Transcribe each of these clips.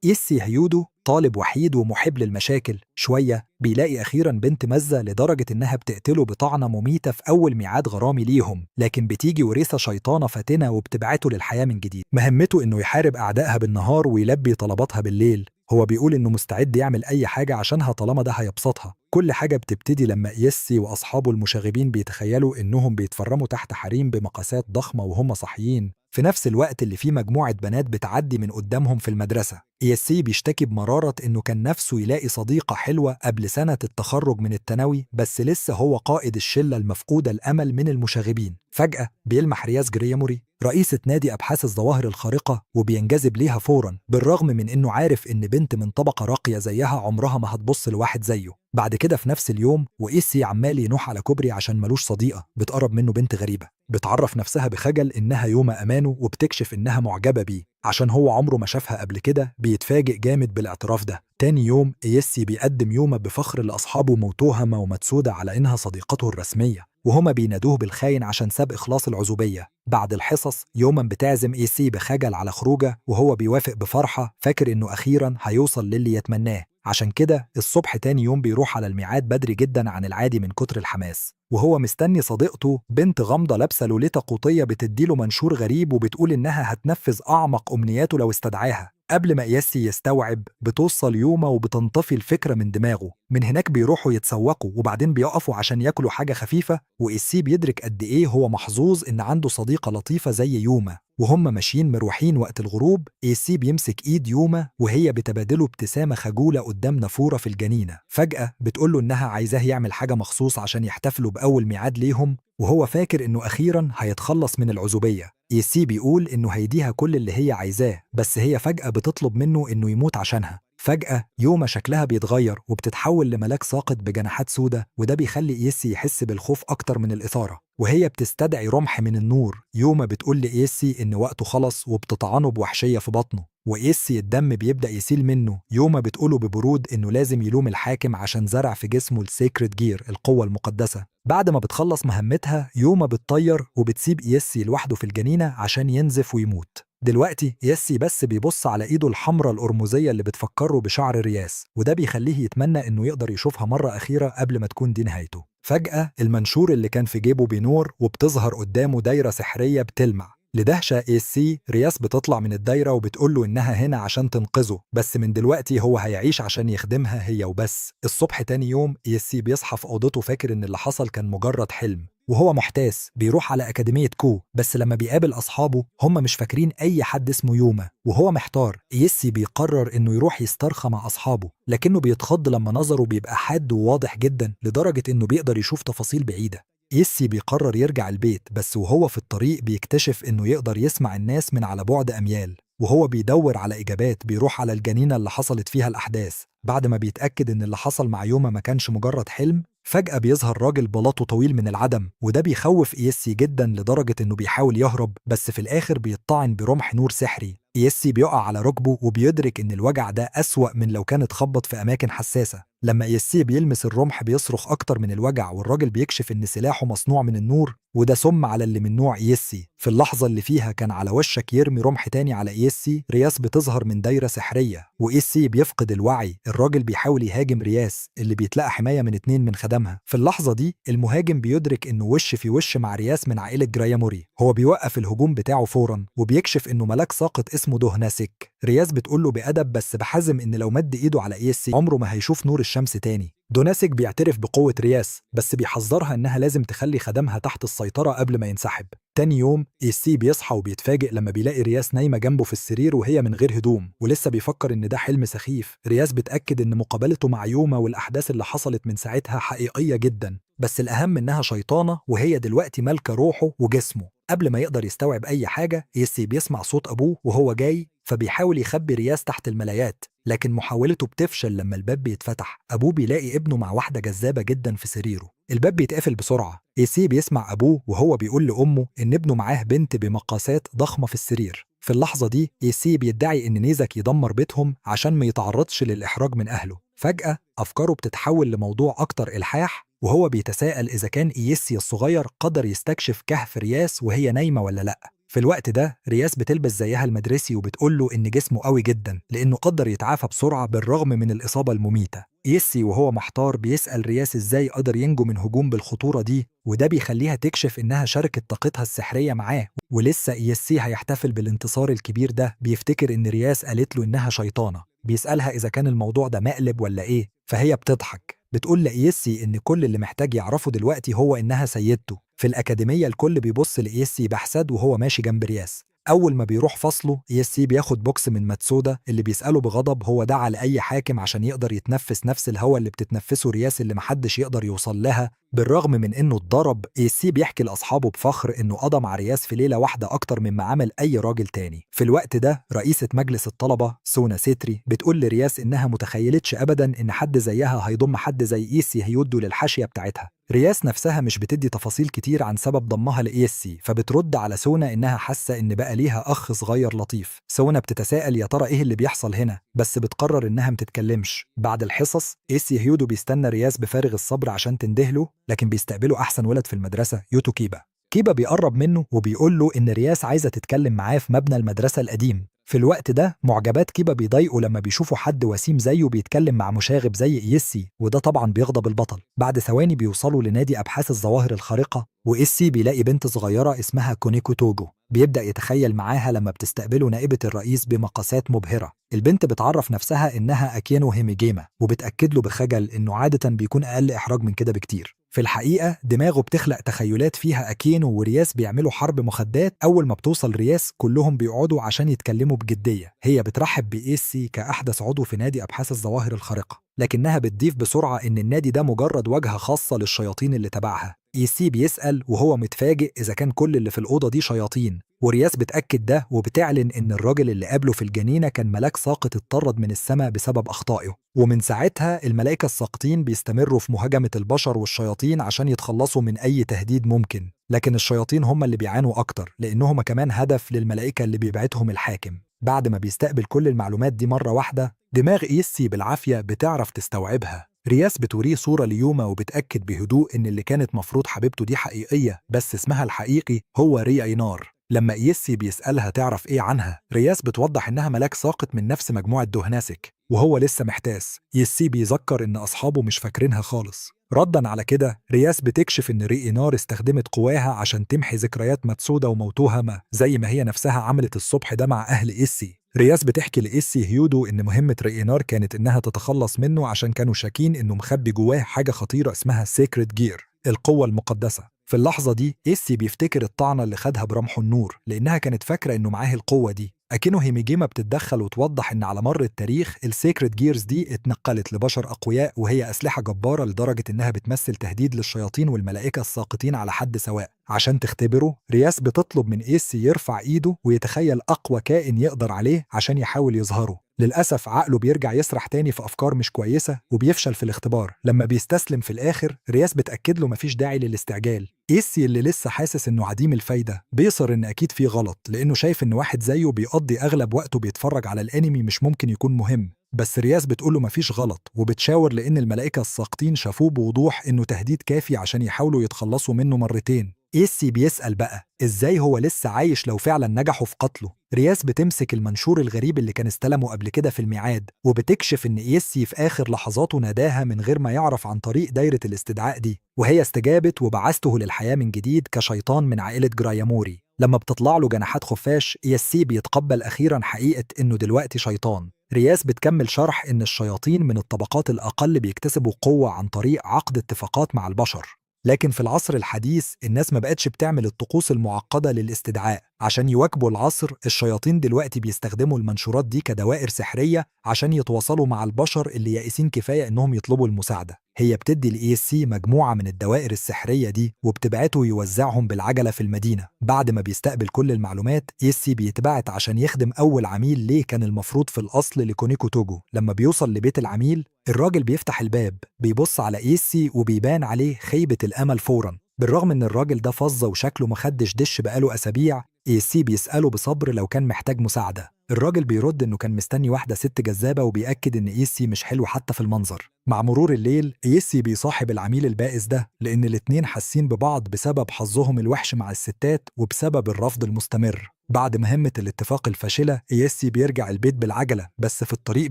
إيسي هيودو طالب وحيد ومحب للمشاكل شوية، بيلاقي أخيرا بنت مزة لدرجة إنها بتقتله بطعنة مميتة في أول ميعاد غرامي ليهم، لكن بتيجي وريثة شيطانة فاتنة وبتبعته للحياة من جديد. مهمته إنه يحارب أعدائها بالنهار ويلبي طلباتها بالليل. هو بيقول إنه مستعد يعمل أي حاجة عشانها طالما ده هيبسطها. كل حاجة بتبتدي لما إيسي وأصحابه المشاغبين بيتخيلوا إنهم بيتفرموا تحت حريم بمقاسات ضخمة وهم صاحيين، في نفس الوقت اللي فيه مجموعة بنات بتعدي من قدامهم في المدرسة. إيسي بيشتكي بمرارة إنه كان نفسه يلاقي صديقة حلوة قبل سنة التخرج من الثانوي، بس لسه هو قائد الشلة المفقودة الأمل من المشاغبين. فجأة بيلمح رياس جريموري رئيسة نادي أبحاث الظواهر الخارقة وبينجذب ليها فورا، بالرغم من إنه عارف إن بنت من طبقة راقية زيها عمرها ما هتبص لواحد زيه. بعد كده في نفس اليوم وإيسي عمال ينوح على كوبري عشان ملوش صديقة، بتقرب منه بنت غريبة، بتعرف نفسها بخجل إنها يوما أمانه وبتكشف إنها معجبة بيه عشان هو عمره ما شافها قبل كده. بيتفاجئ جامد بالاعتراف ده. تاني يوم إيسي بيقدم يوما بفخر لأصحابه موتوهاما وماتسودا على إنها صديقته الرسمية، وهما بينادوه بالخاين عشان ساب إخلاص العزوبية. بعد الحصص يوما بتعزم إيسي بخجل على خروجه، وهو بيوافق بفرحة، فاكر إنه أخيرا هيوصل للي يتمناه. عشان كده الصبح تاني يوم بيروح على الميعاد بدري جدا عن العادي من كتر الحماس، وهو مستني صديقته بنت غامضة لابسة لوليتا قوطية بتديله منشور غريب وبتقول إنها هتنفذ أعمق أمنياته لو استدعاها. قبل ما إياسي يستوعب بتوصل يوما وبتنطفي الفكرة من دماغه. من هناك بيروحوا يتسوقوا وبعدين بيقفوا عشان ياكلوا حاجة خفيفة، وإيسي بيدرك قد إيه هو محظوظ إن عنده صديقة لطيفة زي يوما. وهم ماشيين مروحين وقت الغروب، إيسي بيمسك إيد يوما وهي بتبادله ابتسامة خجولة قدام نافورة في الجنينة. فجأة بتقوله إنها عايزاه يعمل حاجة مخصوص عشان يحتفلوا بأول ميعاد ليهم، وهو فاكر إنه أخيرا هيتخلص من العزوبية. إيسي بيقول إنه هيديها كل اللي هي عايزاه، بس هي فجأة بتطلب منه إنه يموت عشانها. فجأة يوما شكلها بيتغير وبتتحول لملاك ساقط بجناحات سودة، وده بيخلي إيسي يحس بالخوف أكتر من الإثارة. وهي بتستدعي رمح من النور، يوما بتقول لإيسي إن وقته خلص وبتطعنه بوحشية في بطنه، وإيسي الدم بيبدأ يسيل منه. يوما بتقوله ببرود إنه لازم يلوم الحاكم عشان زرع في جسمه ال sacred gear، القوة المقدسة. بعد ما بتخلص مهمتها يوما بتطير وبتسيب إيسي لوحده في الجنينة عشان ينزف ويموت. دلوقتي إيسي بس بيبص على إيده الحمراء القرمزية اللي بتفكره بشعر رياس، وده بيخليه يتمنى إنه يقدر يشوفها مرة أخيرة قبل ما تكون دي نهايته. فجأة المنشور اللي كان في جيبه بينور وبتظهر قدامه دايرة سحرية بتلمع. لدهشة إيسي رياس بتطلع من الدايرة وبتقوله إنها هنا عشان تنقذه، بس من دلوقتي هو هيعيش عشان يخدمها هي وبس. الصبح تاني يوم إيسي بيصحى في أوضته فاكر إن اللي حصل كان مجرد حلم، وهو محتاس بيروح على أكاديمية كو، بس لما بيقابل أصحابه هم مش فاكرين أي حد اسمه يوما، وهو محتار. إيسي بيقرر إنه يروح يسترخى مع أصحابه، لكنه بيتخض لما نظره بيبقى حاد وواضح جدا لدرجة إنه بيقدر يشوف تفاصيل بعيدة. إيسي بيقرر يرجع البيت، بس وهو في الطريق بيكتشف إنه يقدر يسمع الناس من على بعد أميال. وهو بيدور على إجابات بيروح على الجنينة اللي حصلت فيها الأحداث. بعد ما بيتأكد إن اللي حصل مع يوما ما كانش مجرد حلم، فجأة بيظهر راجل بلاطه طويل من العدم، وده بيخوف إيسي جدا لدرجة إنه بيحاول يهرب، بس في الآخر بيطعن برمح نور سحري. إيسي بيقع على ركبه وبيدرك إن الوجع ده أسوأ من لو كان اتخبط في أماكن حساسة. لما إيسي بيلمس الرمح بيصرخ أكتر من الوجع، والراجل بيكشف إن سلاحه مصنوع من النور، وده سم على اللي من نوع إيسي. في اللحظة اللي فيها كان على وشك يرمي رمح تاني على إيسي، رياس بتظهر من دايرة سحرية وإيسي بيفقد الوعي. الراجل بيحاول يهاجم رياس اللي بيتلقى حماية من 2 من خدمها. في اللحظة دي المهاجم بيدرك إنه وش في وش مع رياس من عائلة جراياموري. هو بيوقف الهجوم بتاعه فورا وبيكشف إنه ملاك ساقط اسمه دوهناسيك. رياس بتقوله بأدب بس بحزم إن لو مد إيده على إيسي عمره ما هيشوف نور الشمس تاني. دوناسيك بيعترف بقوة رياس، بس بيحذرها إنها لازم تخلي خدمها تحت السيطرة قبل ما ينسحب. تاني يوم إيسي بيصحى وبيتفاجئ لما بيلاقي رياس نايمة جنبه في السرير وهي من غير هدوم، ولسه بيفكر إن ده حلم سخيف. رياس بتأكد إن مقابلته مع يوما والأحداث اللي حصلت من ساعتها حقيقية جدا، بس الأهم إنها شيطانة وهي دلوقتي مالكة روحه وجسمه. قبل ما يقدر يستوعب أي حاجة إيسي بيسمع صوت أبوه وهو جاي، فبيحاول يخبي رياس تحت الملايات، لكن محاولته بتفشل لما الباب بيتفتح. أبوه بيلاقي ابنه مع واحدة جذابة جدا في سريره. الباب بيتقفل بسرعة. إيسي بيسمع أبوه وهو بيقول لأمه إن ابنه معاه بنت بمقاسات ضخمة في السرير. في اللحظة دي إيسي بيدعي إن نيزك يدمر بيتهم عشان ما يتعرضش للإحراج من أهله. فجأة أفكاره بتتحول لموضوع أكتر إلحاح، وهو بيتساءل إذا كان إيسي الصغير قدر يستكشف كهف رياس وهي نايمة ولا لأ. في الوقت ده رياس بتلبس زيها المدرسي وبتقول له إن جسمه قوي جدا لأنه قدر يتعافى بسرعة بالرغم من الإصابة المميتة. إيسي وهو محتار بيسأل رياس إزاي قدر ينجو من هجوم بالخطورة دي، وده بيخليها تكشف إنها شاركت طاقتها السحرية معاه. ولسه إيسي هيحتفل بالانتصار الكبير ده بيفتكر إن رياس قالت له إنها شيطانة. بيسألها إذا كان الموضوع ده مقلب ولا إيه، فهي بتضحك بتقول لإيسي إن كل اللي محتاج يعرفه دلوقتي هو إنها سيدته. في الأكاديمية الكل بيبص لإيسي بحسد وهو ماشي جنب رياس. أول ما بيروح فصله إيسي بياخد بوكس من ماتسودا اللي بيسأله بغضب هو دعا لأي حاكم عشان يقدر يتنفس نفس الهواء اللي بتتنفسه رياس اللي محدش يقدر يوصل لها. بالرغم من إنه اتضرب، إيسي بيحكي لأصحابه بفخر إنه قضى مع رياس في ليلة واحدة أكتر مما عمل أي راجل تاني. في الوقت ده رئيسة مجلس الطلبة سونا سيتري بتقول لرياس إنها متخيلتش أبدا إن حد زيها هيضم حد زي إيسي هيودو للحاشية بتاعتها. رياس نفسها مش بتدي تفاصيل كتير عن سبب ضمها لإيسي، فبترد على سونا إنها حاسة إن بقى ليها أخ صغير لطيف. سونا بتتساءل يا ترى إيه اللي بيحصل هنا، بس بتقرر إنها متتكلمش. بعد الحصص إيسي هيودو بيستنى رياس بفارغ الصبر عشان تندهله، لكن بيستقبله أحسن ولد في المدرسة يوتو كيبا. كيبا بيقرب منه وبيقول له إن رياس عايزة تتكلم معاه في مبنى المدرسة القديم. في الوقت ده معجبات كيبا بيضايقوا لما بيشوفوا حد وسيم زيه بيتكلم مع مشاغب زي إيسي، وده طبعا بيغضب البطل. بعد ثواني بيوصلوا لنادي أبحاث الظواهر الخارقة، وإيسي بيلاقي بنت صغيرة اسمها كونيكو توجو. بيبدأ يتخيل معاها لما بتستقبله نائبة الرئيس بمقاسات مبهرة. البنت بتعرف نفسها إنها أكينو هيميجيما، وبتأكد له بخجل إنه عادة بيكون أقل إحراج من كده بكتير. في الحقيقة دماغه بتخلق تخيلات فيها أكينو ورياس بيعملوا حرب مخدات. أول ما بتوصل رياس كلهم بيقعدوا عشان يتكلموا بجدية. هي بترحب بإيسي كأحدث عضو في نادي أبحاث الظواهر الخارقة، لكنها بتضيف بسرعة إن النادي ده مجرد واجهة خاصة للشياطين اللي تبعها. إيسي بيسأل وهو متفاجئ إذا كان كل اللي في الأوضة دي شياطين، ورياس بتأكد ده وبتعلن إن الراجل اللي قابله في الجنينة كان ملاك ساقط اتطرد من السماء بسبب أخطائه. ومن ساعتها الملائكة الساقطين بيستمروا في مهاجمة البشر والشياطين عشان يتخلصوا من أي تهديد ممكن، لكن الشياطين هم اللي بيعانوا أكتر لأنهم كمان هدف للملائكة اللي بيبعتهم الحاكم. بعد ما بيستقبل كل المعلومات دي مرة واحدة، دماغ إيسي بالعافية بتعرف تستوعبها. رياس بتوريه صورة ليوما وبتأكد بهدوء إن اللي كانت مفروض حبيبته دي حقيقية، بس اسمها الحقيقي هو ري أينار. لما إيسي بيسألها تعرف إيه عنها، رياس بتوضح إنها ملاك ساقط من نفس مجموعة دهناسك، وهو لسه محتاس. إيسي بيذكر إن أصحابه مش فاكرينها خالص. ردا على كده رياس بتكشف إن ري إينار استخدمت قواها عشان تمحي ذكريات ماتسودا وموتوهاما زي ما هي نفسها عملت الصبح ده مع أهل إيسي. رياس بتحكي لإيسي هيودو إن مهمة ري إينار كانت إنها تتخلص منه عشان كانوا شاكين إنه مخبي جواه حاجة خطيرة اسمها سيكريت جير، القوة المقدسة. في اللحظة دي إيسي بيفتكر الطعنة اللي خدها برمح النور لأنها كانت فاكرة إنه معاه القوة دي. أكينو هيميجيما بتتدخل وتوضح إن على مر التاريخ السيكريت جيرز دي اتنقلت لبشر أقوياء، وهي أسلحة جبارة لدرجة إنها بتمثل تهديد للشياطين والملائكة الساقطين على حد سواء. عشان تختبره رياس بتطلب من إيسي يرفع إيده ويتخيل أقوى كائن يقدر عليه عشان يحاول يظهره. للأسف عقله بيرجع يسرح تاني في أفكار مش كويسة وبيفشل في الاختبار. لما بيستسلم في الآخر رياس بتأكد له مفيش داعي للاستعجال. إيسي اللي لسه حاسس إنه عديم الفايدة بيصر إن أكيد فيه غلط، لأنه شايف إن واحد زيه بيقضي أغلب وقته بيتفرج على الأنمي مش ممكن يكون مهم. بس رياس بتقوله مفيش غلط، وبتشاور لأن الملائكة الساقطين شافوه بوضوح إنه تهديد كافي عشان يحاولوا يتخلصوا منه مرتين. إيسي بيسأل بقى إزاي هو لسه عايش لو فعلا نجحوا في قتله. رياس بتمسك المنشور الغريب اللي كان استلمه قبل كده في الميعاد، وبتكشف إن إيسي في آخر لحظاته ناداها من غير ما يعرف عن طريق دايرة الاستدعاء دي، وهي استجابت وبعثته للحياة من جديد كشيطان من عائلة جراياموري. لما بتطلع له جناحات خفاش إيسي بيتقبل أخيرا حقيقة إنه دلوقتي شيطان. رياس بتكمل شرح إن الشياطين من الطبقات الأقل بيكتسبوا قوة عن طريق عقد اتفاقات مع البشر، لكن في العصر الحديث الناس ما بقتش بتعمل الطقوس المعقدة للاستدعاء. عشان يواكبوا العصر الشياطين دلوقتي بيستخدموا المنشورات دي كدوائر سحرية عشان يتواصلوا مع البشر اللي يائسين كفاية إنهم يطلبوا المساعدة. هي بتدي لإيسي مجموعة من الدوائر السحرية دي وبتبعته يوزعهم بالعجلة في المدينة. بعد ما بيستقبل كل المعلومات إيسي بيتبعت عشان يخدم أول عميل ليه كان المفروض في الأصل لكونيكو توجو. لما بيوصل لبيت العميل الراجل بيفتح الباب، بيبص على إيسي وبيبان عليه خيبة الأمل فورا. بالرغم إن الراجل ده فظة وشكله مخدش دش بقاله أسابيع، إيسي بيسأله بصبر لو كان محتاج مساعدة. الراجل بيرد إنه كان مستني واحدة ست جذابة، وبيأكد إن إيسي مش حلو حتى في المنظر. مع مرور الليل إيسي بيصاحب العميل البائس ده، لأن الاتنين حاسين ببعض بسبب حظهم الوحش مع الستات وبسبب الرفض المستمر. بعد مهمة الاتفاق الفاشلة إيسي بيرجع البيت بالعجلة، بس في الطريق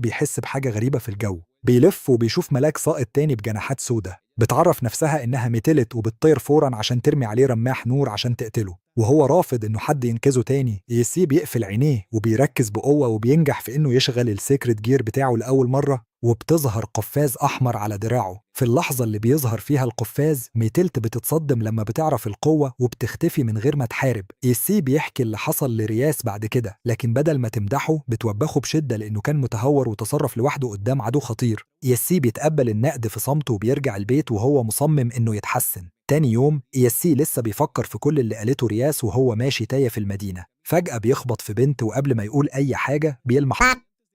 بيحس بحاجة غريبة في الجو. بيلف وبيشوف ملاك ساقط تاني بجناحات سودة. بتعرف نفسها إنها ميتلت وبتطير فورا عشان ترمي عليه رماح نور عشان تقتله، وهو رافض إنه حد ينقذه تاني. إيسي بيقفل عينيه وبيركز بقوة وبينجح في إنه يشغل ال sacred gear بتاعه لأول مرة، وبتظهر قفاز أحمر على دراعه. في اللحظة اللي بيظهر فيها القفاز ميتلت بتتصدم لما بتعرف القوة وبتختفي من غير ما تحارب. إيسي بيحكي اللي حصل لرياس بعد كده، لكن بدل ما تمدحه بتوبخه بشدة لأنه كان متهور وتصرف لوحده قدام عدو خطير. إيسي بيتقبل النقد في صمته وبيرجع البيت وهو مصمم إنه يتحسن. تاني يوم إيسي لسه بيفكر في كل اللي قالته رياس وهو ماشي تايه في المدينة. فجأة بيخبط في بنت، وقبل ما يقول أي حاجة بيلمح،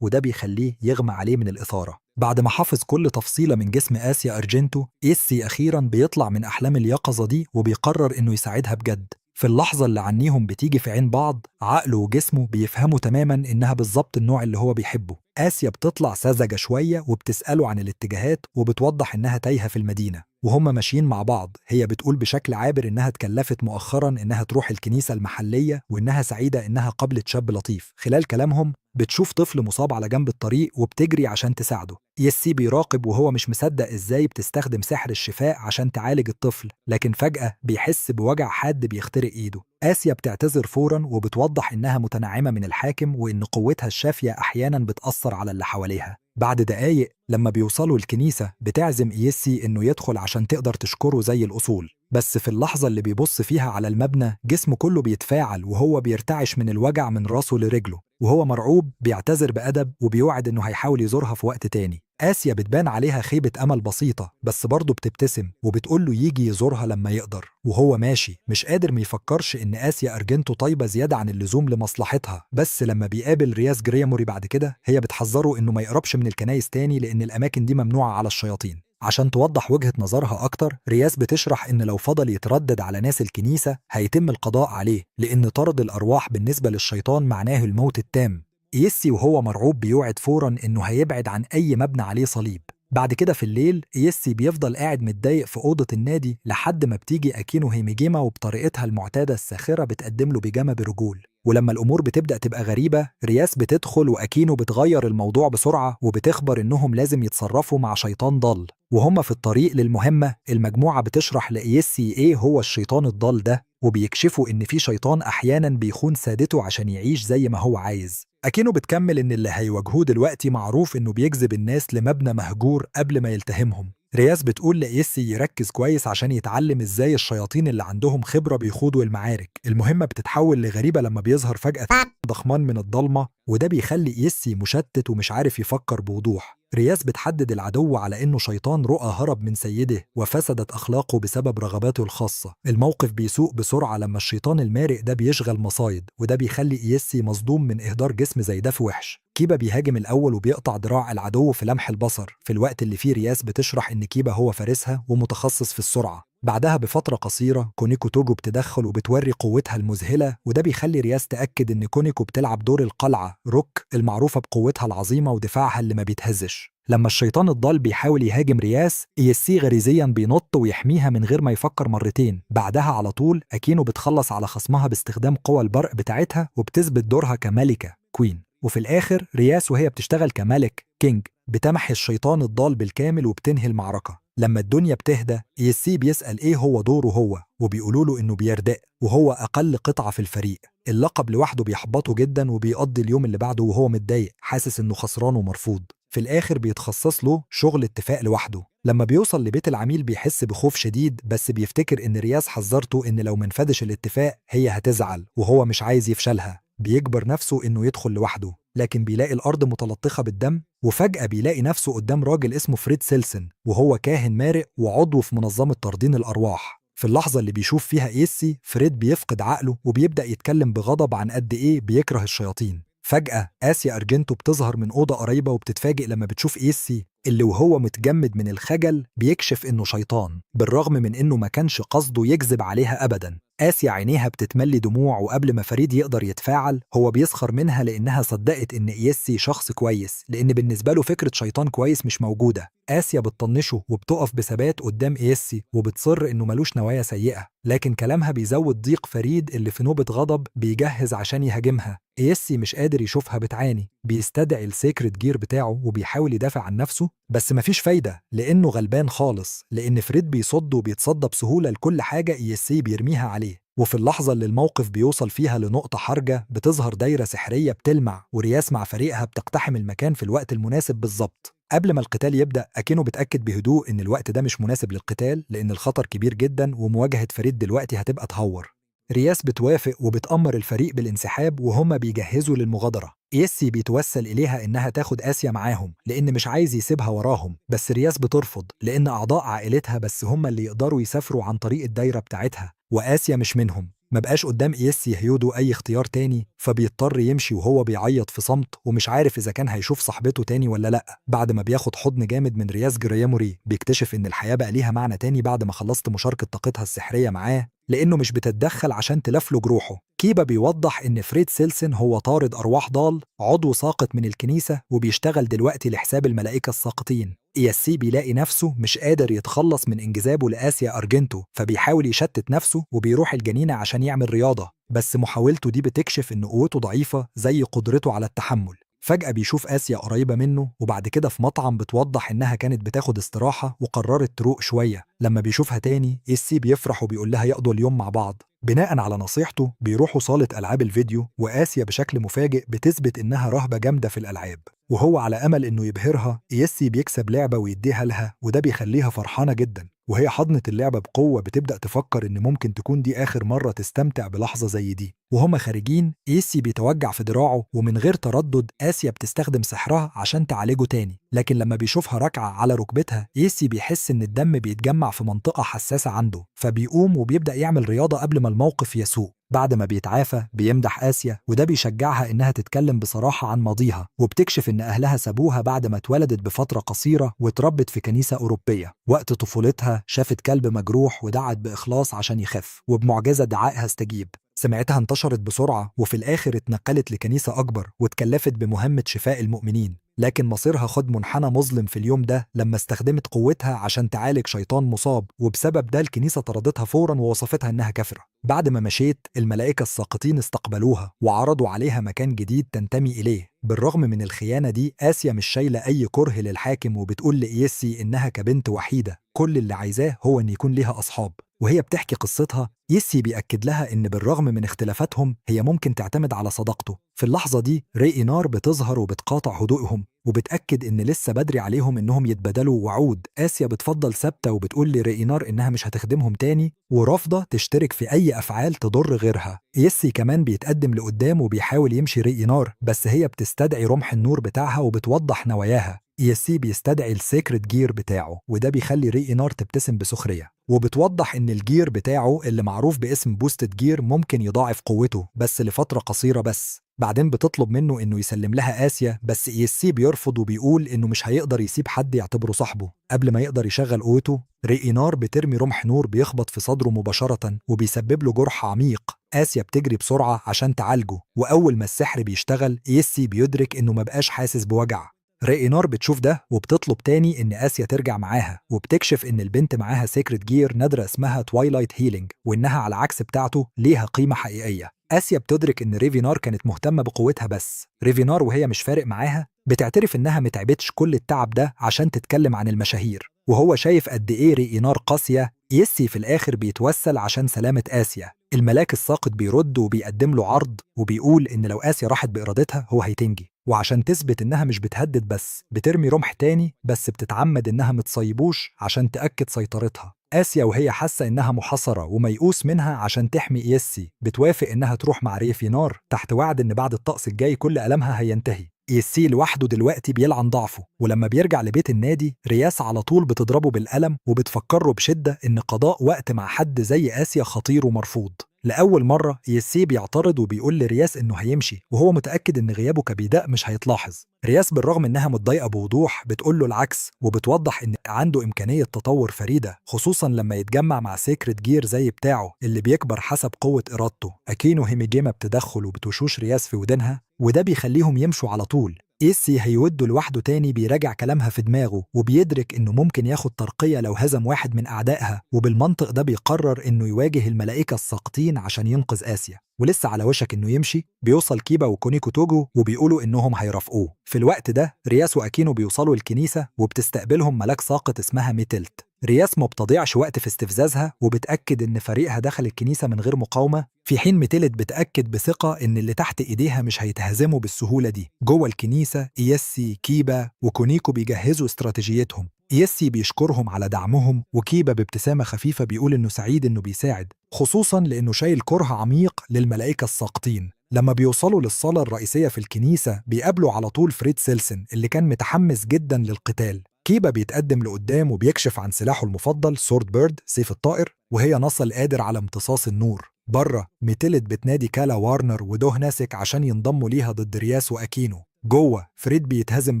وده بيخليه يغمى عليه من الإثارة. بعد ما حافظ كل تفصيلة من جسم آسيا أرجنتو، إيسي أخيرا بيطلع من أحلام اليقظة دي وبيقرر إنه يساعدها بجد. في اللحظة اللي عنيهم بتيجي في عين بعض، عقله وجسمه بيفهموا تماما إنها بالظبط النوع اللي هو بيحبه. آسيا بتطلع ساذجة شوية وبتسأله عن الاتجاهات وبتوضح إنها تايهة في المدينة. وهم ماشيين مع بعض هي بتقول بشكل عابر إنها اتكلفت مؤخرا إنها تروح الكنيسة المحلية وإنها سعيدة إنها قابلت شاب لطيف. خلال كلامهم بتشوف طفل مصاب على جنب الطريق وبتجري عشان تساعده. يسي بيراقب وهو مش مصدق إزاي بتستخدم سحر الشفاء عشان تعالج الطفل، لكن فجأة بيحس بوجع حاد بيخترق إيده. آسيا بتعتذر فورا وبتوضح إنها متنعمة من الحاكم وإن قوتها الشافية أحيانا بتأثر على اللي حواليها. بعد دقايق لما بيوصلوا الكنيسة بتعزم إيسي إنه يدخل عشان تقدر تشكره زي الأصول، بس في اللحظة اللي بيبص فيها على المبنى جسمه كله بيتفاعل وهو بيرتعش من الوجع من راسه لرجله، وهو مرعوب بيعتذر بأدب وبيوعد إنه هيحاول يزورها في وقت تاني. آسيا بتبان عليها خيبة أمل بسيطة، بس برضه بتبتسم وبتقول له يجي يزورها لما يقدر. وهو ماشي مش قادر ما يفكرش إن آسيا أرجنتو طيبة زيادة عن اللزوم لمصلحتها، بس لما بيقابل رياس جريموري بعد كده هي بتحذره إنه ما يقربش من الكنايس تاني لأن الأماكن دي ممنوعة على الشياطين. عشان توضح وجهة نظرها أكتر، رياس بتشرح إن لو فضل يتردد على ناس الكنيسة هيتم القضاء عليه، لأن طرد الأرواح بالنسبة للشيطان معناه الموت التام. إيسي وهو مرعوب بيوعد فورا إنه هيبعد عن أي مبنى عليه صليب. بعد كده في الليل إيسي بيفضل قاعد متضايق في أوضة النادي لحد ما بتيجي أكينو هيميجيما وبطريقتها المعتادة الساخرة بتقدم له بيجامة برجول. ولما الأمور بتبدأ تبقى غريبة رياس بتدخل وأكينو بتغير الموضوع بسرعة وبتخبر إنهم لازم يتصرفوا مع شيطان ضال. وهم في الطريق للمهمة المجموعة بتشرح لإيسي إيه هو الشيطان الضال ده، وبيكشفوا إن في شيطان أحيانا بيخون سادته عشان يعيش زي ما هو عايز. أكينو بتكمل إن اللي هيواجهوه دلوقتي معروف إنه بيجذب الناس لمبنى مهجور قبل ما يلتهمهم. رياس بتقول لإيسي يركز كويس عشان يتعلم إزاي الشياطين اللي عندهم خبرة بيخوضوا المعارك. المهمة بتتحول لغريبة لما بيظهر فجأة ضخمان من الضلمة، وده بيخلي إيسي مشتت ومش عارف يفكر بوضوح. رياس بتحدد العدو على إنه شيطان رؤى هرب من سيده وفسدت أخلاقه بسبب رغباته الخاصة. الموقف بيسوء بسرعة لما الشيطان المارق ده بيشغل مصايد، وده بيخلي إيسي مصدوم من إهدار جسم زي ده في وحش. كيبا بيهاجم الأول وبيقطع دراع العدو في لمح البصر، في الوقت اللي فيه رياس بتشرح إن كيبا هو فارسها ومتخصص في السرعة. بعدها بفترة قصيرة كونيكو توجو بتدخل وبتوري قوتها المذهلة، وده بيخلي رياس تأكد إن كونيكو بتلعب دور القلعة روك المعروفة بقوتها العظيمة ودفاعها اللي ما بيتهزش. لما الشيطان الضال بيحاول يهاجم رياس، إيسي غريزيا بينط ويحميها من غير ما يفكر مرتين. بعدها على طول أكينو بتخلص على خصمها باستخدام قوى البرق بتاعتها وبتثبت دورها كملكة queen. وفي الآخر رياس وهي بتشتغل كملك king بتمحي الشيطان الضال بالكامل وبتنهي المعركة. لما الدنيا بتهدى إيسي بيسأل إيه هو دوره هو، وبيقولوا له إنه بيرداء وهو أقل قطعة في الفريق. اللقب لوحده بيحبطه جدا وبيقضي اليوم اللي بعده وهو متضايق حاسس إنه خسران ومرفوض. في الآخر بيتخصص له شغل اتفاق لوحده. لما بيوصل لبيت العميل بيحس بخوف شديد، بس بيفتكر إن رياس حذرته إن لو منفذش الاتفاق هي هتزعل وهو مش عايز يفشلها. بيجبر نفسه إنه يدخل لوحده، لكن بيلاقي الأرض متلطخة بالدم، وفجأة بيلاقي نفسه قدام راجل اسمه فريد سيلسن، وهو كاهن مارق وعضو في منظمة ترضين الأرواح. في اللحظة اللي بيشوف فيها إيسي، فريد بيفقد عقله وبيبدأ يتكلم بغضب عن قد إيه بيكره الشياطين. فجأة آسيا أرجنتو بتظهر من أوضة قريبة وبتتفاجئ لما بتشوف إيسي اللي وهو متجمد من الخجل بيكشف إنه شيطان، بالرغم من إنه ما كانش قصده يكذب عليها أبدا. آسيا عينيها بتتملي دموع، وقبل ما فريد يقدر يتفاعل هو بيسخر منها لأنها صدقت إن إيسي شخص كويس، لأن بالنسبة له فكرة شيطان كويس مش موجودة. آسيا بتطنشه وبتقف بثبات قدام إيسي وبتصر إنه ملوش نوايا سيئة، لكن كلامها بيزود ضيق فريد اللي في نوبة غضب بيجهز عشان يهاجمها. إيسي مش قادر يشوفها بتعاني، بيستدعي ال sacred gear بتاعه وبيحاول يدافع عن نفسه، بس مفيش فايدة لأنه غلبان خالص، لأن فريد بيصد وبيتصدى بسهولة لكل حاجة إيسي بيرميها عليه. وفي اللحظة اللي الموقف بيوصل فيها لنقطة حرجة بتظهر دايرة سحرية بتلمع، ورياس مع فريقها بتقتحم المكان في الوقت المناسب بالظبط. قبل ما القتال يبدأ أكينو بتأكد بهدوء إن الوقت ده مش مناسب للقتال لأن الخطر كبير جدا ومواجهة فريد دلوقتي هتبقى تهور. رياس بتوافق وبتأمر الفريق بالانسحاب وهم بيجهزوا للمغادرة. إيسي بيتوسل إليها إنها تاخد آسيا معاهم لأن مش عايز يسيبها وراهم، بس رياس بترفض لأن أعضاء عائلتها بس هم اللي يقدروا يسافروا عن طريق الدايرة بتاعتها، وآسيا مش منهم. ما بقاش قدام إيسي هيودو أي اختيار تاني، فبيضطر يمشي وهو بيعيط في صمت ومش عارف إذا كان هيشوف صاحبته تاني ولا لأ. بعد ما بياخد حضن جامد من رياس جرياموري بيكتشف إن الحياة بقى ليها معنى تاني بعد ما خلصت مشاركة طاقتها السحرية معاه، لأنه مش بتتدخل عشان تلفله جروحه. كيبا بيوضح إن فريد سيلسن هو طارد أرواح ضال، عضو ساقط من الكنيسة وبيشتغل دلوقتي لحساب الملائكة الساقطين. إياسي بيلاقي نفسه مش قادر يتخلص من انجذابه لآسيا أرجنتو، فبيحاول يشتت نفسه وبيروح الجنينة عشان يعمل رياضة، بس محاولته دي بتكشف إن قوته ضعيفة زي قدرته على التحمل. فجأة بيشوف آسيا قريبة منه، وبعد كده في مطعم بتوضح إنها كانت بتاخد استراحة وقررت تروق شوية. لما بيشوفها تاني إيسي بيفرح وبيقول لها يقضوا اليوم مع بعض. بناء على نصيحته بيروحوا صالة ألعاب الفيديو، وآسيا بشكل مفاجئ بتثبت إنها رهبة جامدة في الألعاب، وهو على أمل إنه يبهرها. إيسي بيكسب لعبة ويديها لها، وده بيخليها فرحانة جدا. وهي حضنت اللعبة بقوة بتبدأ تفكر إن ممكن تكون دي آخر مرة تستمتع بلحظة زي دي. وهما خارجين إيسي بيتوجع في دراعه، ومن غير تردد آسيا بتستخدم سحرها عشان تعالجه تاني، لكن لما بيشوفها راكعة على ركبتها إيسي بيحس إن الدم بيتجمع في منطقة حساسة عنده، فبيقوم وبيبدأ يعمل رياضة قبل ما الموقف يسوء. بعد ما بيتعافى بيمدح آسيا، وده بيشجعها إنها تتكلم بصراحة عن ماضيها، وبتكشف إن أهلها سابوها بعد ما اتولدت بفترة قصيرة واتربت في كنيسة أوروبية. وقت طفولتها شافت كلب مجروح ودعت بإخلاص عشان يخف، وبمعجزة دعائها استجيب. سمعتها انتشرت بسرعة، وفي الآخر اتنقلت لكنيسة أكبر واتكلفت بمهمة شفاء المؤمنين، لكن مصيرها خد منحنى مظلم في اليوم ده لما استخدمت قوتها عشان تعالج شيطان مصاب، وبسبب ده الكنيسة طردتها فورا ووصفتها إنها كافرة. بعد ما مشيت الملائكة الساقطين استقبلوها وعرضوا عليها مكان جديد تنتمي إليه. بالرغم من الخيانة دي آسيا مش شايلة أي كره للحاكم، وبتقول لإيسي إنها كبنت وحيدة كل اللي عايزاه هو إن يكون ليها أصحاب. وهي بتحكي قصتها يسي بيأكد لها إن بالرغم من اختلافاتهم هي ممكن تعتمد على صداقته. في اللحظة دي ري إينار بتظهر وبتقاطع هدوءهم، وبتأكد إن لسه بدري عليهم إنهم يتبادلوا وعود. آسيا بتفضل ثابتة وبتقول لري إينار إنها مش هتخدمهم تاني ورافضة تشترك في أي أفعال تضر غيرها. يسي كمان بيتقدم لقدام وبيحاول يمشي ري إينار، بس هي بتستدعي رمح النور بتاعها وبتوضح نواياها. يسي بيستدعي ال sacred gear بتاعه، وده بيخلي ري إينار تبتسم بسخرية، وبتوضح إن ال gear بتاعه اللي معروف باسم boosted gear ممكن يضاعف قوته بس لفترة قصيرة بس. بعدين بتطلب منه إنه يسلم لها آسيا، بس إيسي بيرفض وبيقول إنه مش هيقدر يسيب حد يعتبره صاحبه. قبل ما يقدر يشغل قوته ري إينار بترمي رمح نور بيخبط في صدره مباشرة وبيسبب له جرح عميق. آسيا بتجري بسرعة عشان تعالجه، وأول ما السحر بيشتغل إيسي بيدرك إنه مبقاش حاسس بوجع. ري إينار بتشوف ده وبتطلب تاني إن آسيا ترجع معاها، وبتكشف إن البنت معاها sacred gear نادرة اسمها twilight healing، وإنها على عكس بتاعته ليها قيمة حقيقية. آسيا بتدرك إن ريفينار كانت مهتمة بقوتها بس. ريفينار وهي مش فارق معاها بتعترف إنها متعبتش كل التعب ده عشان تتكلم عن المشاهير، وهو شايف قد إيه ري إينار قاسية. يسي في الآخر بيتوسل عشان سلامة آسيا. الملاك الساقط بيرد وبيقدم له عرض وبيقول إن لو آسيا راحت بإرادتها هو هيتنجي، وعشان تثبت إنها مش بتهدد بس بترمي رمح تاني، بس بتتعمد إنها متصيبوش عشان تأكد سيطرتها. آسيا وهي حاسة إنها محاصرة وميؤوس منها عشان تحمي إيسي بتوافق إنها تروح مع ريفينار تحت وعد إن بعد الطقس الجاي كل ألمها هينتهي. إيسي لوحده دلوقتي بيلعن ضعفه، ولما بيرجع لبيت النادي رياس على طول بتضربه بالقلم وبتفكره بشدة إن قضاء وقت مع حد زي آسيا خطير ومرفوض. لأول مرة يسي بيعترض وبيقول لرياس إنه هيمشي وهو متأكد إن غيابه كبيداء مش هيتلاحظ. رياس بالرغم إنها متضايقة بوضوح بتقول له العكس، وبتوضح إن عنده إمكانية تطور فريدة، خصوصا لما يتجمع مع سيكريت جير زي بتاعه اللي بيكبر حسب قوة إرادته. أكينو هيميجيما بتدخل وبتوشوش رياس في ودنها، وده بيخليهم يمشوا على طول. إيسي هيوده لوحده تاني بيراجع كلامها في دماغه وبيدرك إنه ممكن ياخد ترقية لو هزم واحد من أعدائها، وبالمنطق ده بيقرر إنه يواجه الملائكة الساقطين عشان ينقذ آسيا. ولسه على وشك إنه يمشي بيوصل كيبا وكونيكو توجو وبيقولوا إنهم هيرافقوه. في الوقت ده رياس وأكينو بيوصلوا الكنيسة وبتستقبلهم ملاك ساقط اسمها ميتلت. رياس ما بتضيعش وقت في استفزازها وبتأكد إن فريقها دخل الكنيسة من غير مقاومة، في حين ميتلت بتأكد بثقة إن اللي تحت إيديها مش هيتهزموا بالسهولة دي. جوه الكنيسة إيسي، كيبا وكونيكو بيجهزوا استراتيجيتهم. إيسي بيشكرهم على دعمهم، وكيبا بابتسامة خفيفة بيقول إنه سعيد إنه بيساعد، خصوصا لأنه شايل كره عميق للملائكة الساقطين. لما بيوصلوا للصالة الرئيسية في الكنيسة بيقابلوا على طول فريد سيلسن اللي كان متحمس جدا للقتال. كيبا بيتقدم لقدام وبيكشف عن سلاحه المفضل سورد بيرد، سيف الطائر، وهي نصل قادر على امتصاص النور. بره ميتلت بتنادي كالا وارنر ودوه ناسك عشان ينضموا ليها ضد رياس وأكينو. جوه فريد بيتهزم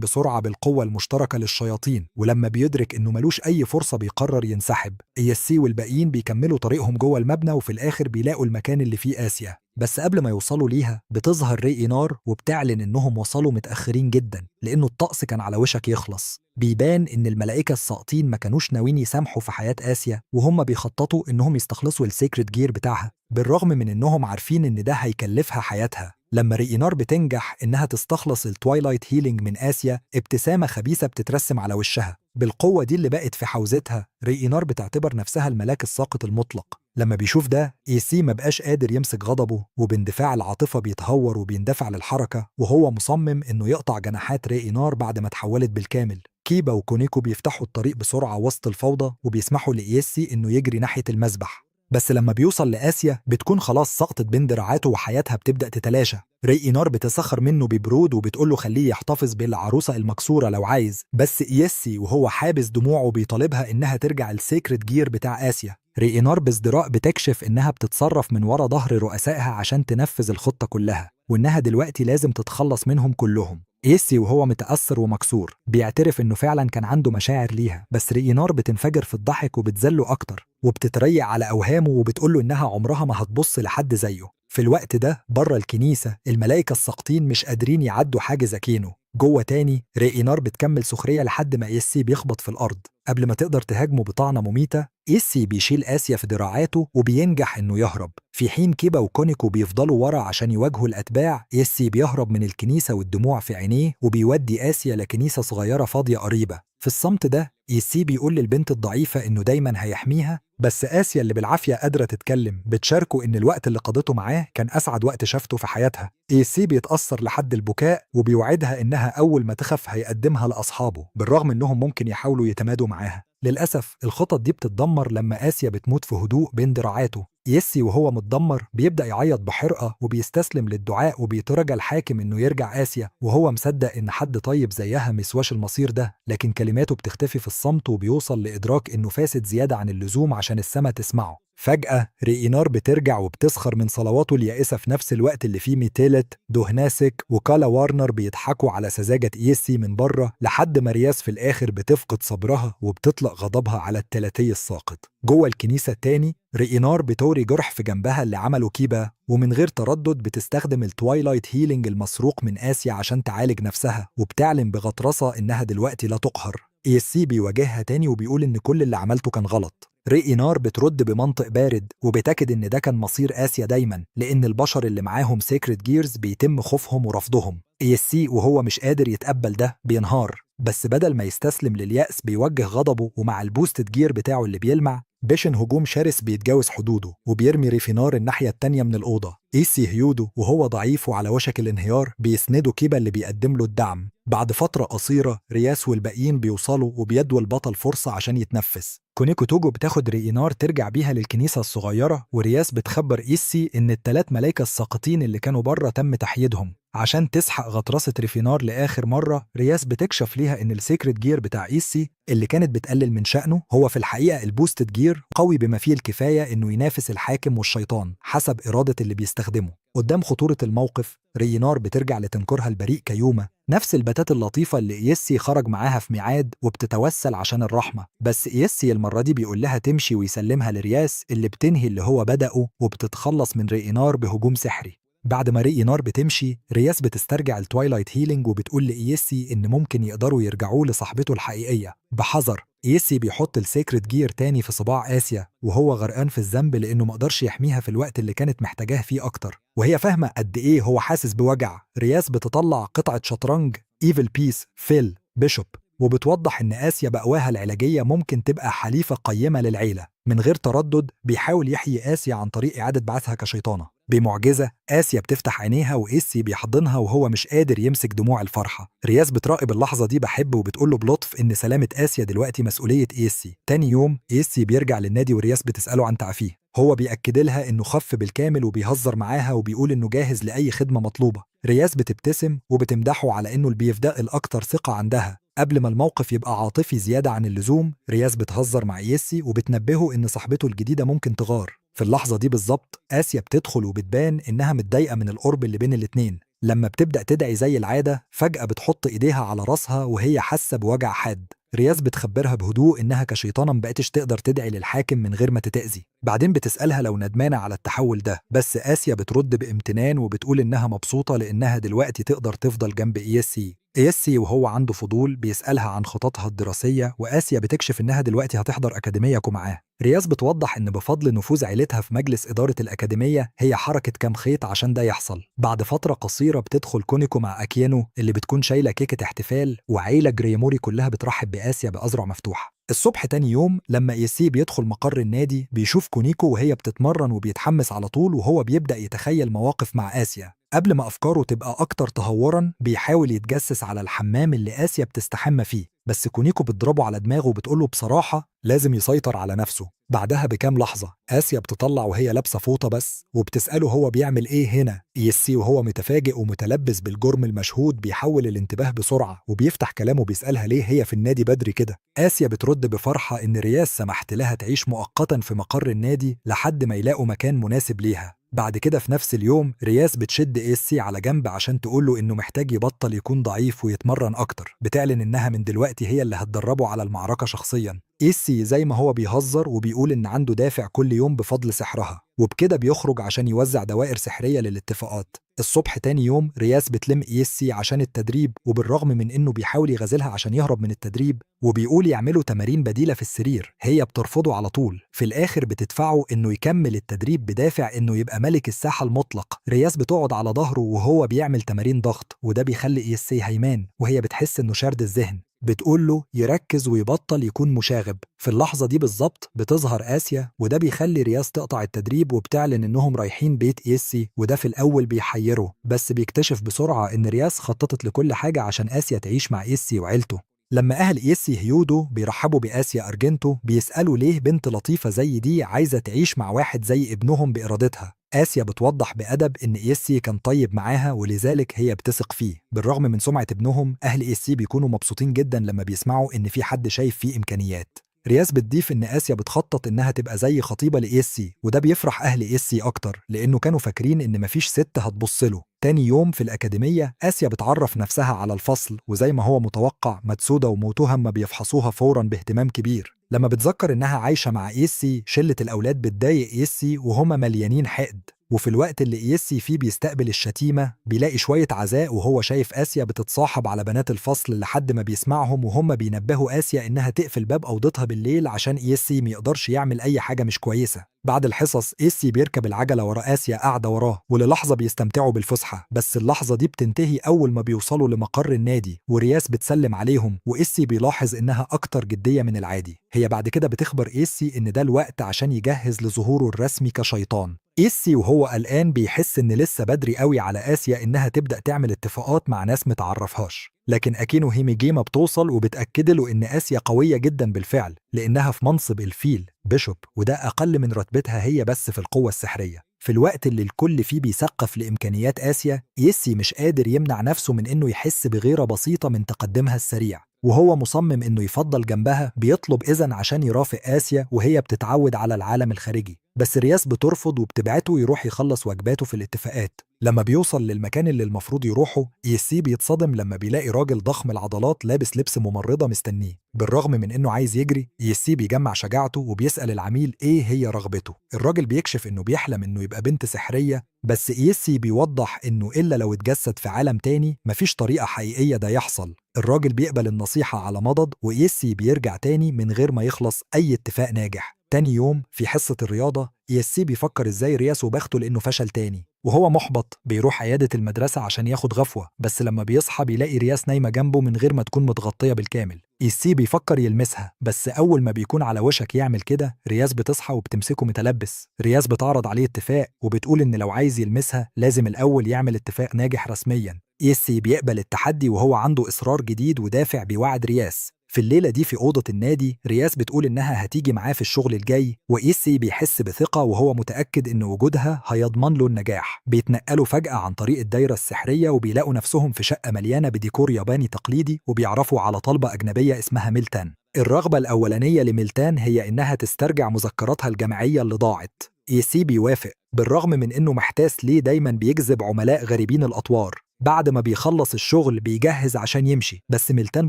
بسرعة بالقوة المشتركة للشياطين، ولما بيدرك إنه ملوش أي فرصة بيقرر ينسحب. إيسي والباقيين بيكملوا طريقهم جوه المبنى، وفي الآخر بيلاقوا المكان اللي فيه آسيا. بس قبل ما يوصلوا ليها بتظهر ري نار وبتعلن إنهم وصلوا متأخرين جدا لأنه الطقس كان على وشك يخلص. بيبان إن الملائكة الساقطين ما كانوش ناويين يسامحوا في حياة آسيا، وهم بيخططوا إنهم يستخلصوا ال sacred gear بتاعها، بالرغم من إنهم عارفين إن ده هيكلفها حياتها. لما رينار بتنجح إنها تستخلص ال twilight healing من آسيا، ابتسامة خبيثة بتترسم على وشها. بالقوة دي اللي بقت في حوزتها، رينار بتعتبر نفسها الملاك الساقط المطلق. لما بيشوف ده إيسي ما بقاش قادر يمسك غضبه، وباندفاع العاطفة بيتهور وبيندفع للحركة، وهو مصمم إنه يقطع جناحات رينار بعد ما تحولت بالكامل. كيبا وكونيكو بيفتحوا الطريق بسرعة وسط الفوضى وبيسمحوا لإيسي إنه يجري ناحية المذبح. بس لما بيوصل لآسيا بتكون خلاص سقطت بين دراعاته وحياتها بتبدأ تتلاشى. ري نار بتسخر منه ببرود وبتقوله خليه يحتفظ بالعروسة المكسورة لو عايز، بس إيسي وهو حابس دموعه بيطالبها إنها ترجع ال sacred gear بتاع آسيا. ري نار بازدراء بتكشف إنها بتتصرف من ورا ظهر رؤسائها عشان تنفذ الخطة كلها، وإنها دلوقتي لازم تتخلص منهم كلهم. إيسي وهو متأثر ومكسور بيعترف إنه فعلا كان عنده مشاعر ليها، بس رينار بتنفجر في الضحك وبتذله أكتر وبتتريق على أوهامه وبتقوله إنها عمرها ما هتبص لحد زيه. في الوقت ده بره الكنيسة الملائكة الساقطين مش قادرين يعدوا حاجز أكينو. جوه تاني رينار بتكمل سخرية لحد ما إيسي بيخبط في الأرض. قبل ما تقدر تهاجمه بطعنة مميتة، إيسي بيشيل آسيا في دراعاته وبينجح إنه يهرب. في حين كيبا وكونيكو بيفضلوا ورا عشان يواجهوا الأتباع، إيسي بيهرب من الكنيسة والدموع في عينيه وبيودي آسيا لكنيسة صغيرة فاضية قريبة. في الصمت ده إيسي بيقول للبنت الضعيفة إنه دايما هيحميها، بس آسيا اللي بالعافية قادرة تتكلم بتشاركه إن الوقت اللي قضته معاه كان أسعد وقت شافته في حياتها. إيسي بيتأثر لحد البكاء وبيوعدها إنها أول ما تخف هيقدمها لأصحابه، بالرغم إنهم ممكن يحاولوا يتمادوا معاها. للأسف الخطط دي بتتدمر لما آسيا بتموت في هدوء بين دراعاته. يسي وهو متدمر بيبدأ يعيط بحرقة وبيستسلم للدعاء وبيترجى الحاكم إنه يرجع آسيا، وهو مصدق إن حد طيب زيها مسواش المصير ده، لكن كلماته بتختفي في الصمت وبيوصل لإدراك إنه فاسد زيادة عن اللزوم عشان السما تسمعه. فجأة رينار بترجع وبتسخر من صلواته اليائسة في نفس الوقت اللي فيه ميتيلت، دوهناسك وكالا وارنر بيضحكوا على سذاجة إيسي من بره، لحد ما رياس في الآخر بتفقد صبرها وبتطلق غضبها على التلاتي الساقط. جوه الكنيسة التاني رينار بتوري جرح في جنبها اللي عمله كيبا، ومن غير تردد بتستخدم ال twilight healing المسروق من آسيا عشان تعالج نفسها، وبتعلن بغطرسة إنها دلوقتي لا تقهر. إيسي بيواجهها تاني وبيقول إن كل اللي عملته كان غلط. رينار بترد بمنطق بارد وبتأكد إن ده كان مصير آسيا دايما، لأن البشر اللي معاهم sacred gears بيتم خوفهم ورفضهم. إيسي وهو مش قادر يتقبل ده بينهار، بس بدل ما يستسلم لليأس بيوجه غضبه، ومع ال boosted gear بتاعه اللي بيلمع بيشن هجوم شرس بيتجاوز حدوده وبيرمي ريفينار الناحية التانية من الأوضة. إيسي هيودو وهو ضعيف وعلى وشك الانهيار بيسنده كيبا اللي بيقدم له الدعم. بعد فترة قصيرة رياس والباقيين بيوصلوا وبيدوا البطل فرصة عشان يتنفس. كونيكو توجو بتاخد رينار ترجع بيها للكنيسة الصغيرة، ورياس بتخبر إيسي إن ال3 ملايكة الساقطين اللي كانوا بره تم تحييدهم. عشان تسحق غطرسة ريفينار لآخر مرة، رياس بتكشف ليها إن السيكريت جير بتاع إيسي اللي كانت بتقلل من شأنه هو في الحقيقة البوستد جير، قوي بما فيه الكفاية إنه ينافس الحاكم والشيطان حسب إرادة اللي بيستخدمه. قدام خطورة الموقف، رينار بترجع لتنكرها البريء كيوما، نفس البتات اللطيفة اللي إيسي خرج معاها في ميعاد، وبتتوسل عشان الرحمة. بس إيسي المرة دي بيقول لها تمشي ويسلمها لرياس اللي بتنهي اللي هو بدأه، وبتتخلص من رينار بهجوم سحري. بعد ما رينار بتمشي، رياس بتسترجع التوايلايت هيلينج وبتقول لإيسي إن ممكن يقدروا يرجعوه لصاحبته الحقيقية. بحذر، إيسي بيحط السيكريت جير تاني في صباع آسيا وهو غرقان في الذنب لأنه مقدرش يحميها في الوقت اللي كانت محتاجاه فيه أكتر، وهي فاهمة قد إيه هو حاسس بوجع. رياس بتطلع قطعة شطرنج ايفل بيس فيل بيشوب، وبتوضح إن آسيا بقواها العلاجية ممكن تبقى حليفة قيمة للعيلة. من غير تردد بيحاول يحيي آسيا عن طريق إعادة بعثها كشيطانة. بمعجزة آسيا بتفتح عينيها وإيسي بيحضنها وهو مش قادر يمسك دموع الفرحة. رياس بتراقب اللحظة دي بحب وبتقوله بلطف إن سلامة آسيا دلوقتي مسؤولية إيسي. تاني يوم إيسي بيرجع للنادي ورياس بتسأله عن تعافيه. هو بيأكد لها إنه خف بالكامل وبيهزر معاها وبيقول إنه جاهز لأي خدمة مطلوبة. رياس بتبتسم وبتمدحه على إنه البيفداء الأكثر ثقة عندها. قبل ما الموقف يبقى عاطفي زيادة عن اللزوم، رياس بتهزر مع إيسي وبتنبهه إن صاحبته الجديدة ممكن تغار. في اللحظة دي بالظبط آسيا بتدخل وبتبان إنها متضايقة من القرب اللي بين الاتنين. لما بتبدأ تدعي زي العادة، فجأة بتحط إيديها على راسها وهي حاسة بوجع حاد. رياس بتخبرها بهدوء إنها كشيطانة مبقتش تقدر تدعي للحاكم من غير ما تتأذي. بعدين بتسألها لو ندمانة على التحول ده، بس آسيا بترد بامتنان وبتقول إنها مبسوطة لإنها دلوقتي تقدر تفضل جنب إيسي. إيسي وهو عنده فضول بيسألها عن خططها الدراسية، وآسيا بتكشف إنها دلوقتي هتحضر أكاديمية معاه. رياس بتوضح إن بفضل نفوذ عيلتها في مجلس إدارة الأكاديمية هي حركت كام خيط عشان ده يحصل. بعد فترة قصيرة بتدخل كونيكو مع أكيانو اللي بتكون شايلة كيكة احتفال، وعيلة جريموري كلها بترحب بآسيا بأذرع مفتوحة. الصبح تاني يوم لما إيسي بيدخل مقر النادي بيشوف كونيكو وهي بتتمرن وبيتحمس على طول، وهو بيبدأ يتخيل مواقف مع آسيا. قبل ما أفكاره تبقى أكتر تهوراً بيحاول يتجسس على الحمام اللي آسيا بتستحمى فيه، بس كونيكو بتضربه على دماغه وبتقوله بصراحة لازم يسيطر على نفسه. بعدها بكام لحظة آسيا بتطلع وهي لابسة فوطة بس وبتسأله هو بيعمل إيه هنا. إيسي وهو متفاجئ ومتلبس بالجرم المشهود بيحول الانتباه بسرعة وبيفتح كلامه بيسألها ليه هي في النادي بدري كده. آسيا بترد بفرحة إن رياس سمحت لها تعيش مؤقتا في مقر النادي لحد ما يلاقوا مكان مناسب ليها. بعد كده في نفس اليوم رياس بتشد إيسي على جنب عشان تقوله إنه محتاج يبطل يكون ضعيف ويتمرن أكتر. بتعلن إنها من دلوقتي هي اللي هتدربه على المعركة شخصيا. إيسي زي ما هو بيهزر وبيقول إن عنده دافع كل يوم بفضل سحرها، وبكده بيخرج عشان يوزع دوائر سحرية للاتفاقات. الصبح تاني يوم رياس بتلم إيسي عشان التدريب، وبالرغم من إنه بيحاول يغازلها عشان يهرب من التدريب وبيقول يعملوا تمارين بديلة في السرير، هي بترفضه على طول. في الآخر بتدفعه إنه يكمل التدريب بدافع إنه يبقى ملك الساحة المطلق. رياس بتقعد على ظهره وهو بيعمل تمارين ضغط، وده بيخلي إيسي هيمان وهي بتحس إنه شارد الذهن. بتقول له يركز ويبطل يكون مشاغب. في اللحظة دي بالظبط بتظهر آسيا، وده بيخلي رياس تقطع التدريب وبتعلن إنهم رايحين بيت إيسي، وده في الأول بيحيره، بس بيكتشف بسرعة إن رياس خططت لكل حاجة عشان آسيا تعيش مع إيسي وعيلته. لما أهل إيسي هيودو بيرحبوا بآسيا أرجنتو بيسألوا ليه بنت لطيفة زي دي عايزة تعيش مع واحد زي ابنهم بإرادتها. آسيا بتوضح بأدب إن إيسي كان طيب معاها ولذلك هي بتثق فيه. بالرغم من سمعة ابنهم، أهل إيسي بيكونوا مبسوطين جدا لما بيسمعوا إن في حد شايف فيه إمكانيات. رياس بتضيف إن آسيا بتخطط إنها تبقى زي خطيبة لإيسي، وده بيفرح أهل إيسي أكتر لأنه كانوا فاكرين إن مفيش ست هتبص له. تاني يوم في الأكاديمية آسيا بتعرف نفسها على الفصل، وزي ما هو متوقع ماتسودا وموتوهما بيفحصوها فورا باهتمام كبير. لما بتذكر إنها عايشة مع إيسي، شلة الأولاد بتضايق إيسي وهما مليانين حقد. وفي الوقت اللي إيسي فيه بيستقبل الشتيمة بيلاقي شوية عزاء وهو شايف آسيا بتتصاحب على بنات الفصل لحد ما بيسمعهم وهم بينبهوا آسيا إنها تقفل باب أوضتها بالليل عشان إيسي ميقدرش يعمل أي حاجة مش كويسة. بعد الحصص إيسي بيركب العجلة ورا آسيا قاعدة وراه، وللحظة بيستمتعوا بالفسحة، بس اللحظة دي بتنتهي أول ما بيوصلوا لمقر النادي ورياس بتسلم عليهم، وإيسي بيلاحظ إنها أكتر جدية من العادي. هي بعد كده بتخبر إيسي إن ده الوقت عشان يجهز لظهوره الرسمي كشيطان. إيسي وهو قلقان بيحس إن لسه بدري قوي على آسيا إنها تبدأ تعمل اتفاقات مع ناس متعرفهاش. لكن أكينو هيميجيما بتوصل وبتأكد له إن آسيا قوية جدا بالفعل لأنها في منصب الفيل بيشوب، وده أقل من رتبتها هي بس في القوة السحرية. في الوقت اللي الكل فيه بيسقف لإمكانيات آسيا، يسي مش قادر يمنع نفسه من إنه يحس بغيرة بسيطة من تقدمها السريع، وهو مصمم إنه يفضل جنبها. بيطلب إذن عشان يرافق آسيا وهي بتتعود على العالم الخارجي، بس رياس بترفض وبتبعته يروح يخلص واجباته في الاتفاقات. لما بيوصل للمكان اللي المفروض يروحه، يسي بيتصدم لما بيلاقي راجل ضخم العضلات لابس لبس ممرضة مستنيه. بالرغم من انه عايز يجري، يسي بيجمع شجاعته وبيسأل العميل ايه هي رغبته. الراجل بيكشف انه بيحلم انه يبقى بنت سحرية، بس يسي بيوضح انه الا لو اتجسد في عالم تاني مفيش طريقة حقيقية ده يحصل. الراجل بيقبل النصيحة على مضض، ويسي بيرجع تاني من غير ما يخلص اي اتفاق ناجح. تاني يوم في حصة الرياضة، يسي بيفكر ازاي رياس وبخته لانه فشل تاني، وهو محبط بيروح عيادة المدرسة عشان ياخد غفوة، بس لما بيصحى بيلاقي رياس نايمة جنبه من غير ما تكون متغطية بالكامل. يسي بيفكر يلمسها، بس أول ما بيكون على وشك يعمل كده رياس بتصحى وبتمسكه متلبس. رياس بتعرض عليه اتفاق وبتقول إن لو عايز يلمسها لازم الأول يعمل اتفاق ناجح رسميا. يسي بيقبل التحدي وهو عنده إصرار جديد ودافع بيوعد رياس. في الليلة دي في أوضة النادي، رياس بتقول إنها هتيجي معاه في الشغل الجاي، وإيسي بيحس بثقة وهو متأكد إن وجودها هيضمن له النجاح. بيتنقلوا فجأة عن طريق الدايرة السحرية وبيلاقوا نفسهم في شقة مليانة بديكور ياباني تقليدي، وبيعرفوا على طالبة أجنبية اسمها ميلتان. الرغبة الأولانية لميلتان هي إنها تسترجع مذكراتها الجامعية اللي ضاعت. إيسي بيوافق بالرغم من إنه محتاس ليه دايما بيجذب عملاء غريبين الأطوار. بعد ما بيخلص الشغل بيجهز عشان يمشي، بس ميلتان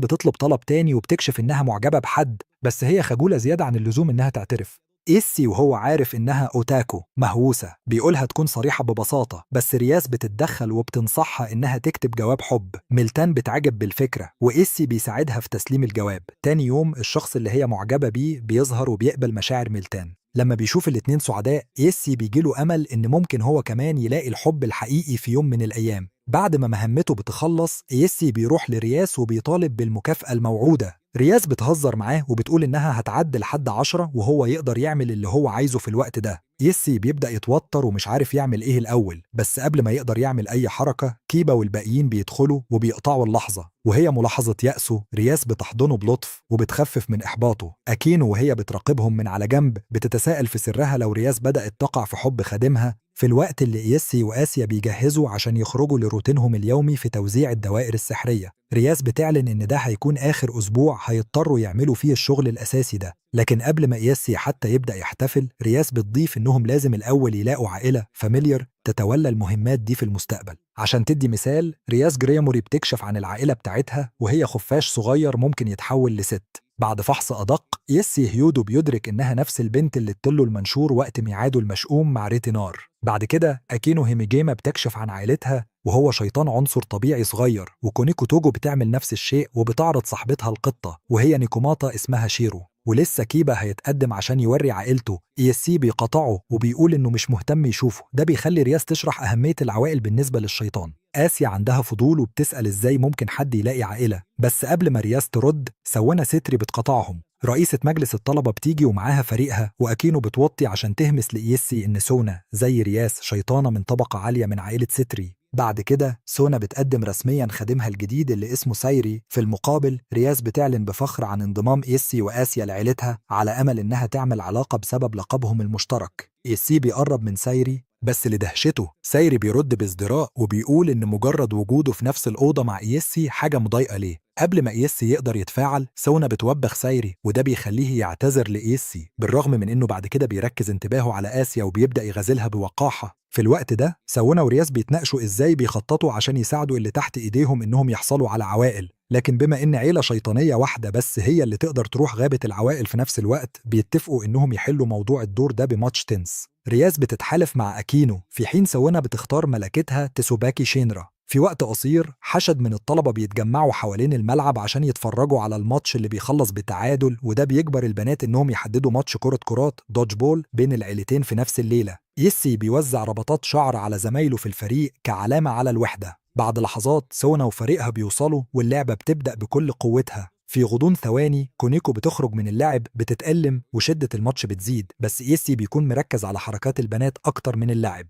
بتطلب طلب تاني وبتكشف إنها معجبة بحد، بس هي خجولة زيادة عن اللزوم إنها تعترف. إيسي وهو عارف إنها أوتاكو مهووسة بيقولها تكون صريحة ببساطة، بس رياس بتتدخل وبتنصحها إنها تكتب جواب حب. ميلتان بتعجب بالفكرة وإيسي بيساعدها في تسليم الجواب. تاني يوم الشخص اللي هي معجبة بيه بيظهر وبيقبل مشاعر ميلتان. لما بيشوف الاتنين سعداء، إيسي بيجيله أمل إن ممكن هو كمان يلاقي الحب الحقيقي في يوم من الأيام. بعد ما مهمته بتخلص، إيسي بيروح لرياس وبيطالب بالمكافأة الموعودة. رياس بتهزر معاه وبتقول إنها هتعد لحد 10 وهو يقدر يعمل اللي هو عايزه في الوقت ده. يسي بيبدأ يتوتر ومش عارف يعمل إيه الأول، بس قبل ما يقدر يعمل أي حركة كيبا والباقيين بيدخلوا وبيقطعوا اللحظة. وهي ملاحظة يأسه، رياس بتحضنه بلطف وبتخفف من إحباطه. أكينو وهي بتراقبهم من على جنب بتتساءل في سرها لو رياس بدأت تقع في حب خادمها، في الوقت اللي إيسي وآسيا بيجهزوا عشان يخرجوا لروتينهم اليومي في توزيع الدوائر السحرية. رياس بتعلن إن ده هيكون آخر أسبوع هيضطروا يعملوا فيه الشغل الأساسي ده، لكن قبل ما إيسي حتى يبدأ يحتفل، رياس بتضيف إنهم لازم الأول يلاقوا عائلة familiar تتولى المهمات دي في المستقبل. عشان تدي مثال، رياس جريموري بتكشف عن العائلة بتاعتها وهي خفاش صغير ممكن يتحول لست. بعد فحص أدق، يسي هيودو بيدرك إنها نفس البنت اللي ادتله المنشور وقت ميعاده المشؤوم مع ريتينار. بعد كده أكينو هيميجيما بتكشف عن عائلتها وهو شيطان عنصر طبيعي صغير، وكونيكو توجو بتعمل نفس الشيء وبتعرض صاحبتها القطة وهي نيكوماتا اسمها شيرو. ولسه كيبا هيتقدم عشان يوري عائلته، إيسي بيقاطعه وبيقول إنه مش مهتم يشوفه. ده بيخلي رياس تشرح أهمية العوائل بالنسبة للشيطان. آسيا عندها فضول وبتسأل إزاي ممكن حد يلاقي عائلة، بس قبل ما رياس ترد سونا ستري بتقاطعهم. رئيسة مجلس الطلبة بتيجي ومعاها فريقها، وأكينو بتوطي عشان تهمس لإيسي إن سونا زي رياس شيطانة من طبقة عالية من عائلة ستري. بعد كده سونا بتقدم رسميا خادمها الجديد اللي اسمه سايري. في المقابل رياس بتعلن بفخر عن انضمام إيسي وآسيا لعيلتها على أمل إنها تعمل علاقة بسبب لقبهم المشترك. إيسي بيقرب من سايري، بس لدهشته سايري بيرد بازدراء وبيقول إن مجرد وجوده في نفس الأوضة مع إيسي حاجة مضايقة ليه. قبل ما إيسي يقدر يتفاعل، سونا بتوبخ سايري وده بيخليه يعتذر لإيسي، بالرغم من إنه بعد كده بيركز انتباهه على آسيا وبيبدأ يغازلها بوقاحة. في الوقت ده سونا ورياس بيتناقشوا إزاي بيخططوا عشان يساعدوا اللي تحت إيديهم إنهم يحصلوا على عوائل، لكن بما إن عيلة شيطانية واحدة بس هي اللي تقدر تروح غابة العوائل في نفس الوقت، بيتفقوا إنهم يحلوا موضوع الدور ده بماتش تنس. رياس بتتحالف مع أكينو، في حين سونا بتختار ملكتها تسوباكي شينرا. في وقت قصير حشد من الطلبة بيتجمعوا حوالين الملعب عشان يتفرجوا على الماتش اللي بيخلص بتعادل، وده بيجبر البنات إنهم يحددوا ماتش كرة كرات dodgeball بين العيلتين في نفس الليلة. يسي بيوزع ربطات شعر على زمايله في الفريق كعلامة على الوحدة. بعد لحظات سونا وفريقها بيوصلوا واللعبة بتبدأ بكل قوتها. في غضون ثواني كونيكو بتخرج من اللعب بتتألم وشدة الماتش بتزيد، بس إيسي بيكون مركز على حركات البنات أكتر من اللعب.